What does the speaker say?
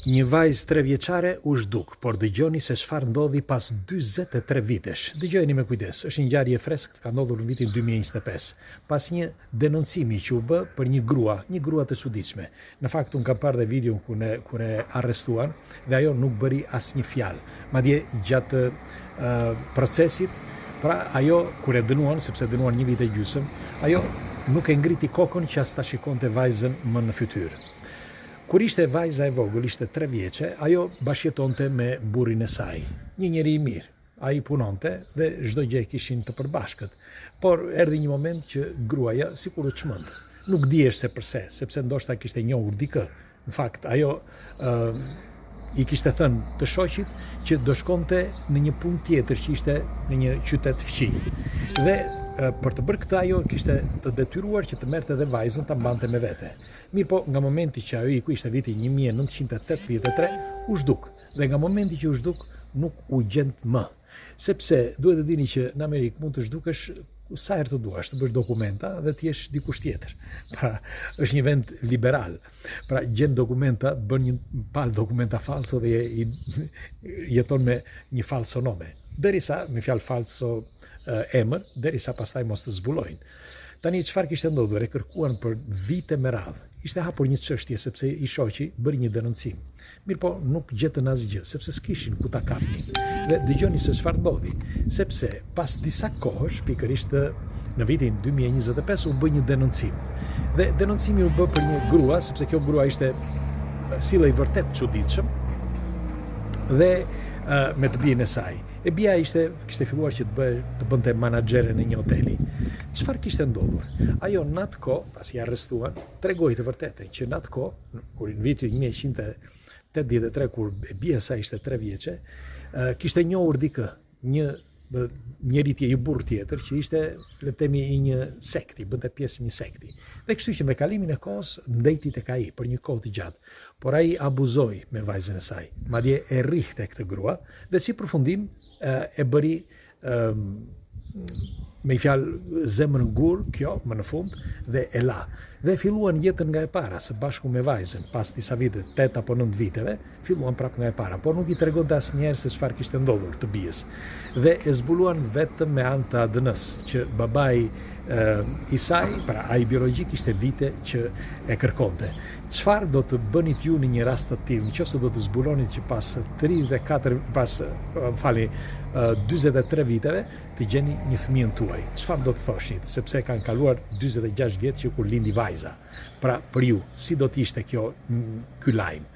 Një vajzë 3-vjeçare u zhduk, por dëgjoni se çfarë ndodhi pas 43 vitesh. Dëgjojeni me kujdes, është një ngjarje e freskët, ka ndodhur në vitin 2025, pas një denoncimi që u bë për një grua, një grua të çuditshme. Në fakt unë kam parë dhe videon ku ne kur e arrestuan dhe ajo nuk bëri asnjë fjalë. Madje gjatë procesit, pra ajo kur e dënuan, sepse dënuan një vit e gjysmë, ajo nuk e ngriti kokën që as ta shikonte vajzën më në fytyrë. Kur ishte vajza e vogël, ishte 3 vjeçe, ajo bashkëjetonte me burrin e saj, një njeri i mirë. Ai punonte dhe çdo gjë e kishin të përbashkët. Por erdhi një moment që gruaja sikur u çmend. Nuk dihesh se përse, sepse ndoshta kishte njohur dikë. Në fakt, ajo i kishte thënë të shoqit që do shkonte në një punë tjetër që ishte në një qytet fqinj. Dhe për të bërë këtë ajo kishte të detyruar që të merrte edhe vajzën ta mbante me vete. Mirëpo, nga momenti që ajo iku, ishte viti 1983, u zhduk. Dhe nga momenti që u zhduk, nuk u gjend më. Sepse duhet të dini që në Amerikë mund të zhdukesh sa herë të duash, të bësh dokumenta dhe të jesh dikush tjetër. Pra, është një vend liberal. Pra, gjen dokumenta, bën një palë dokumenta falso dhe jeton me një falso nome. Derisa, me fjalë falso emër, derisa pastaj mos të zbulojnë. Tani çfarë kishte ndodhur? E kërkuan për vite me radhë. Ishte hapur një çështje sepse i shoqi bëri një denoncim. Mirëpo nuk gjetën asgjë, sepse s'kishin ku ta kapnin. Dhe dëgjoni se çfarë ndodhi, sepse pas disa kohësh, pikërisht në vitin 2025 u bë një denoncim. Dhe denoncimi u bë për një grua, sepse kjo grua ishte sillej vërtet çuditshëm dhe me të bijën e saj. E bija ishte kishte filluar që të bëj të bënte menaxhere në një hoteli. Çfarë kishte ndodhur? Ajo në atë kohë, pasi e arrestuan, tregoi të vërtetën që në atë kohë, kur në vitin 1983 kur e bija e saj ishte 3 vjeçe, kishte njohur dikë, një njeri tjetër, një burrë tjetër që ishte, le të themi, i një sekti, bënte pjesë një sekti. Dhe kështu që me kalimin e kohës ndejti tek ai për një kohë të gjatë. Por ai abuzoi me vajzën e saj. Madje e rrihte këtë grua dhe si përfundim e bëri me një fjalë zemrën gur, kjo më në fund dhe e la. Dhe filluan jetën nga e para së bashku me vajzën, pas disa vite, 8 apo 9 viteve, filluan prapë nga e para, por nuk i tregonte asnjëherë se çfarë kishte ndodhur të bijës. Dhe e zbuluan vetëm me anë të ADN-s, që babai i saj, pra ai biologjik ishte vite që e kërkonte. Çfarë do të bënit ju në një rast të tillë, në qoftë se do të zbulonit që pas 34, pas, më falni, 43 viteve të gjeni një fëmijën tuaj? Çfarë do të thoshit? Sepse kanë kaluar 46 vjet që kur lindi vajza. Pra, për ju, si do të ishte kjo ky lajm?